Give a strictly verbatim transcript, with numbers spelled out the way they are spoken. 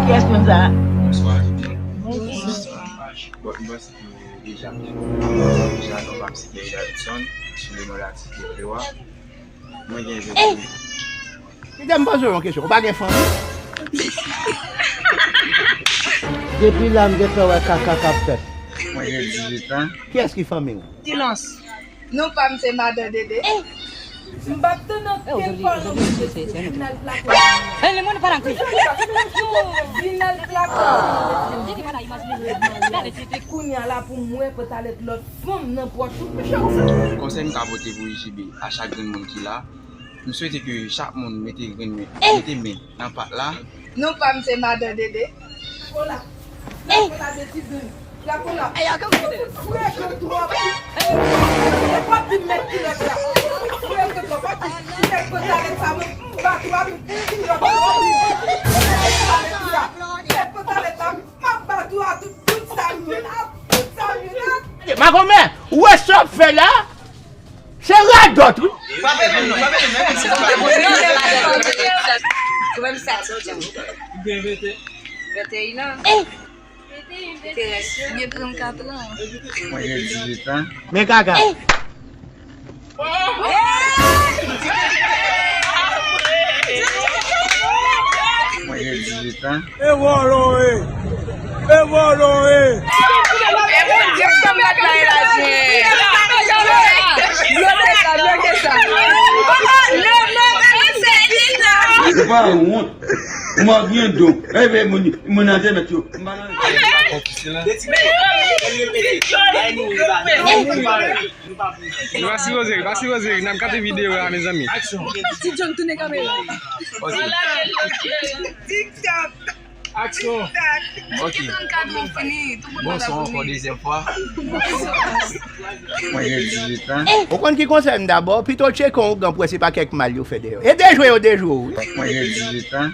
Kiyès moun sa a? Bonswa, tout moun. Bonswa. Bon, m panse ke deja, deja, non pa m se Pierre Davidson, sou le non de Ti Pierre Leroy. Mwen gen jodi. Kite m poze w yon kesyon. Ou pa gen fanmi? Depi la, m gentan wè kaka k ap fèt. Mwen gen dizuit an. Kiyès ki fanmi w? Silans. Non pa m se Madan Dede. M p ap tann ankenn pawòl anplis de vin al plake. Vin al plake. Kounye a la pou mwen, pou ta lèt lòt fanm nan pòch ou. Konsèy m ka pote pou I J B a chak grenn moun ki la, m swete ke chak moun mete grenn men, mete men nan pat la. Non pa m se Madan Dede. Kola. Kola de ti grenn. Lakola. Frekan twòp. Ou pa di met kilòt la. Frekan twòp. Pa di nèg pantalèt sa, mwen m bat ou avèk kilòt la. Nèg pantalèt la, m ap bat ou a tout, tout sa m jwenn, a tout sa m jwenn. Makomè, ou wè sa w ap fè la? Se radòt, wi. Ou menm sa, ti jan. Venteyen an. Te rès yo. Gen trannkat lan. Mwen gen dizuit an. Men kaka. Mwen gen dizuit an. E vòlò e. E vòlò e. E Bondye k tonbe ak la e la jen. Bloke sa, bloke sa. Ou pa wont. Ou mò byen do. Ebe moun, moun nan te met yo. M pa nan. Nou pa sipoze, nou pa sipoze, n ap gade videyo a, mezanmi. Ti John tounen kamera. TikTok. Aksyon. Ok. Bonswa ankò dezyèm fwa. Mwen gen dizuit an. Ou konn ki konsèy m dabò? Pito w tcheke yon ougan pou wè se pa kèk mal yo fè dèyè w. E dejwe yo dejwe w, wi. Mwen gen dizuit an.